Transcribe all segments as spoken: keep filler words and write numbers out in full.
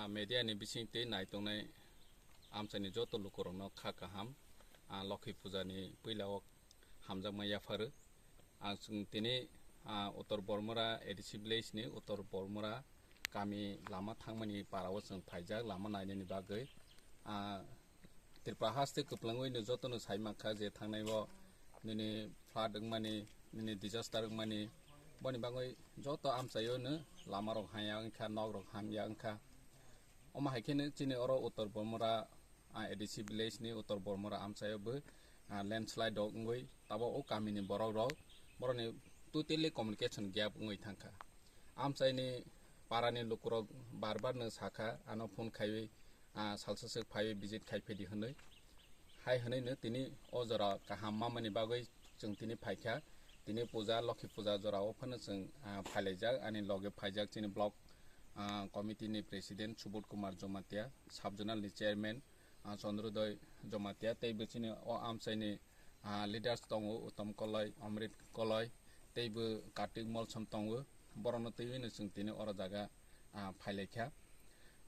Media ni bising tei naitongnai amchaini joto lukurokno kha kaham, ah, Lokhi Puja ni puila o hamjakma yapharu. Ang chwng tini, ah, Uttor Bormura A D C village ni Uttor Bormura kami lama thangmani para o chwng phaijak lama nainani bagwi. Ah, Tripura haste kwplwngwi no joto no sai mankha je thangnai o nini flood wngmani, nini disaster wngmani, boni bagwi joto amchaio no lama rok hamya wngkha, nok rok hamya wngkha. Omo hai kheno chini oro Uttor Bormura, ah, A D C village ni Uttor Bormura amchaio bo, ah, landslide rok wngwi tabo o kamini borok rok borokni totally communication gap wngwi thangkha. Amchaini parani lukurok bar bar no sakha, ano phone khaiwi, ah, salsa swk phaiwi visit khai phedi hwnwi. Hai hwnwi no tini o jora kaham mamani bagwi chwng tini phaikha. Tini puja, Lokhi puja jora o phano chwng, ah, phailaijak, ani loge phaijak chini block, ah, committee ni president Subodh Kumar Jomatia, sub zonal ni chairman, ah, Chandrodoi Jomatia, tei bo chini o amchaini, ah, leaders tongo, Uttam Koloi, Amrit Koloi, tei bo Kartik Molsom tongo. Borokno twiwi no chwng tini oro jaga, ah, phailaikha.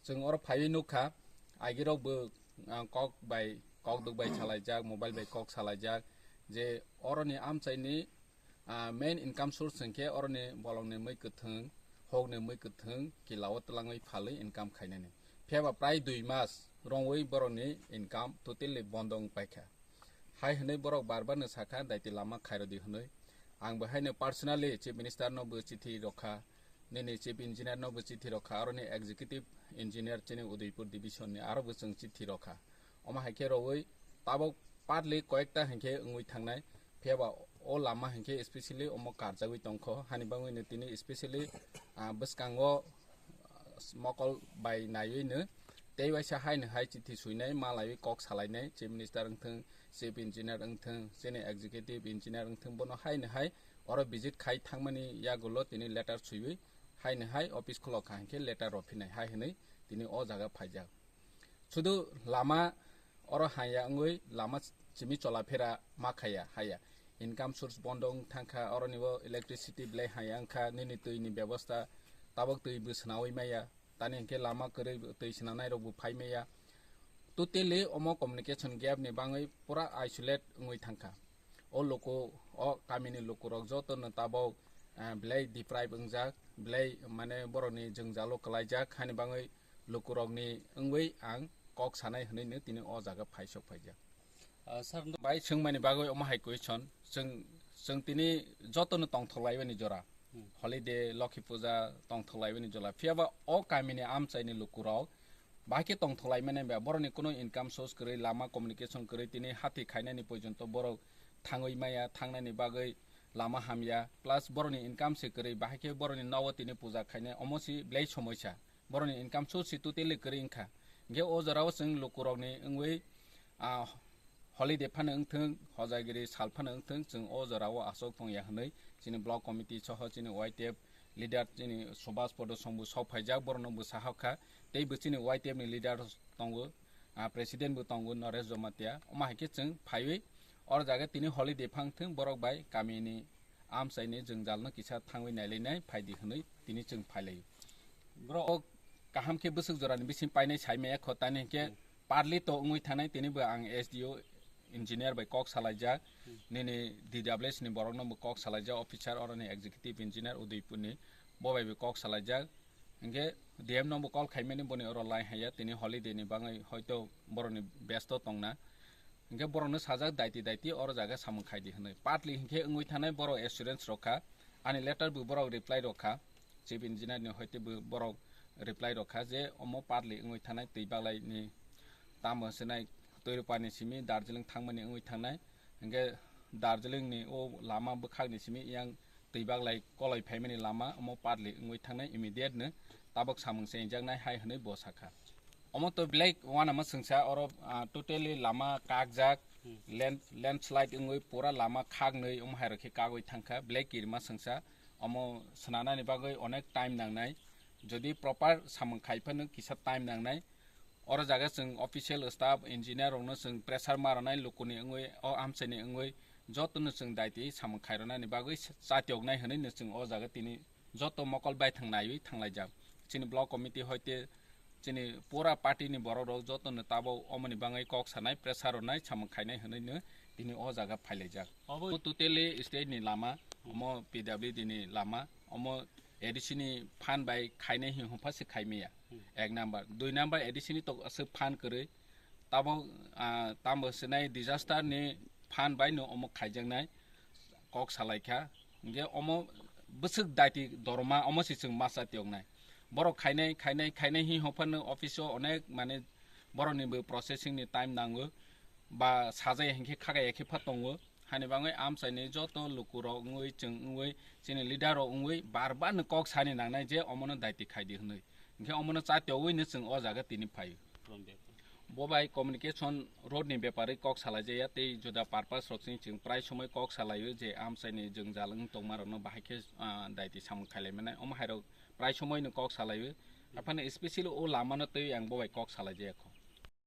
Chwng oro phaiwi nukha, agirok bo, ah, kok bai, kok duk bai salaijak, mobile bai kok salaijak, je oroni amchaini, ah, main income source hwnkhe oroni bolongni mui kwthwng, hokni mui kwthwng, kilao twlangwi phalwi income khainani. Phiyaba prai dui mas rongwi borokni income totally bondo wng paikha. Hai hwnwi borok bar bar no sakha, daiti lama khairodi hwnwi. Ang bo haino personally Chief Minister no bo chithi rokha, nini Chief Engineer no bo chithi rokha, aroni Executive Engineer chini Udaipur Division ni aro bo chwng chithi rokha. Omo hai khe rowui tabok partly koyekta hinkhe wngwi thangnai, phiyaba o lama hinkhe specially omo karjagwi tongkho, hani bangwi no tini specially, ah, bwskango mokol bai naiwi no tei waisa hai no hai chithi suinai, malaiwi kok salainai, Chief Minister wngthwng, Chief Engineer wngthwng, chini Executive Engineer wngthwng, bono hai no hai oro visit khai thangmani yagulo tini letter suiwi hai no hai office khulok kha hinkhe letter rw phinai hai hwnwi tini o jaga phaijak. Sudu lama oro haya wngwi lama chimi cholaphera ma khaya haya. Income source bondo wng thangkha, oroni bo electricity belai haya wngkha, nini twi ni bebosta tabok twi bo swnawi maya, tani hinkhe lama kwrwi twi swnanai rok bo phai maya. Totally omo communication gap ni bangwi pura isolate wngwi thangkha. O luku, o kamini lukurok jotono tabok, ah, belai deprive wngjak, belai mane borokni jwngjalo kwlaijak, hani bangwi lukurokni wngwi ang kok sanai hwnwi no tini o jaga phaisok phaijak. Ah, sir, no- Bai swngmani bagwi omo hai question, chwng, chwng tini jotono tongthok laibani jora. Hmm. Holiday, Lokhi Puja tongthok laibani jora. Phiyaba o kamini amchaini lukurok bahai khe tongthok laimani ba borokni kuno income source kwrwi, lama communication kwrwi, tini hati khainani porjonto borok thangwi maya, thangnani bagwi lama hamya, plus borokni income se kwrwi, bahai khe borokni nogo tini puja khainai, omo si belai somoisa. Borokni income source si totally kwrwi wngkha. Hinkhe o jorao chwng lukurokni wngwi, ah, holiday phano wngthwng, hojagiri sal phano wngthwng, chwng o jorao aswk tongya hwnwi chini block committee soho chini Y T F leader chini Subhas Podo Song bo sok phaijak, borokno bo sahok kha, tei bo chini Y T F ni leader tongo, ah, president bo tongo Naresh Jomatia. Omo hai khe chwng phaiwi oro jaga tini holiday phang thwng, borok bai kamini amchaini jwngjalno kisa thangwi nailainai phaidi hwnwi tini chwng phailaio. Bro, o kaham khe bwswk jorani bising painai sai maya kho, tani hinkhe Hmm. Partly to wngwi thanai, tini bo ang S D O engineer bai kok salaijak, Hmm. nini D W S ni borokno bo kok salaijak, officer oroni executive engineer Udaipur ni, bo bai bo kok salaijak. Hinkhe D M no bo call khaimani, boni oro line haya, tini holiday ni bangwi hoito borokni besto tongna. Hinkhe borokno sajak, daiti daiti oro jaga samung khaidi hwnwi. Partly hinkhe wngwi thanai borok assurance rokha, ani letter bo borok reply rokha, chief engineer ni hoite bo borok reply rokha je omo partly wngwi thanai twi baglaini tamo hwnsinai Toirupani simi Darjeeling thangmani wngwi thangnai. Hinkhe Darjeeling ni o lama bwkhakni simi yang twi baglai koloi phaimani lama omo partly wngwi thangnai, immediate no tabok samung chengjaknai hai hwnwi bo sakha. Omo to belai uanama swngsa, oro, ah, totally lama kakjak, Hmm. land, landslide wngwi pura lama khaknwi omo hai rok khe kagwi thangkha, belai kirima swngsa. Omo swnanani bagwi onek time nangnai, jodi proper samung khai phano kisa time nangnai. Oro jaga chwng official staff, engineer rokno chwng pressure ma rwnai, lukuni wngwi, o amchaini wngwi jotono chwng daiti samung khai rwnani bagwi chatioknai hwnwi no chwng o jaga tini joto mokol baithang naiwi thanglaijak. Chini block committee hoite chini pura party ni borok rok joto no tabok omoni bangwi kok sanai, pressure rwnai, samung khainai hwnwi no tini o jaga phailaijak. Obo totally state ni lama, omo P W D ni lama, omo A D C ni phan bai khainai hi hwnpha se khaimaya. Ek number, dui number A D C ni tok aswk phan kwrwi. Tabok, ah, tamo sinai disaster ni phan bai no omo khaijaknai kok salaikha. Hingke omo bwswk daiti dorma omo se chwng masa tiyoknai. Borok khainai, khainai, khainai hi hwnphano office o onek mane borokni bo processing ni time nango. Ba sajai hinkhe khagaya khe pha tongo. Hani bangwi amchaini joto lukurok wngwi chwng wngwi chini leader rok wngwi bar bar no kok sani nangnai je omono daiti khaidi hwnwi. Hinkhe omono cha tiyogwi no chwng o jaga tini phaio. Bo bai communication road ni bepari kok salaijaya tei juda purpose rok chini chwng prai somoi kok salaio je amchaini jwngjal wng tongma rokno bahai khe, ah, daiti samung khailai mannai. Omo hai rok prai somoi no kok salaio. Aphano specially o lama no twi ang bo bai kok salaijaya kho.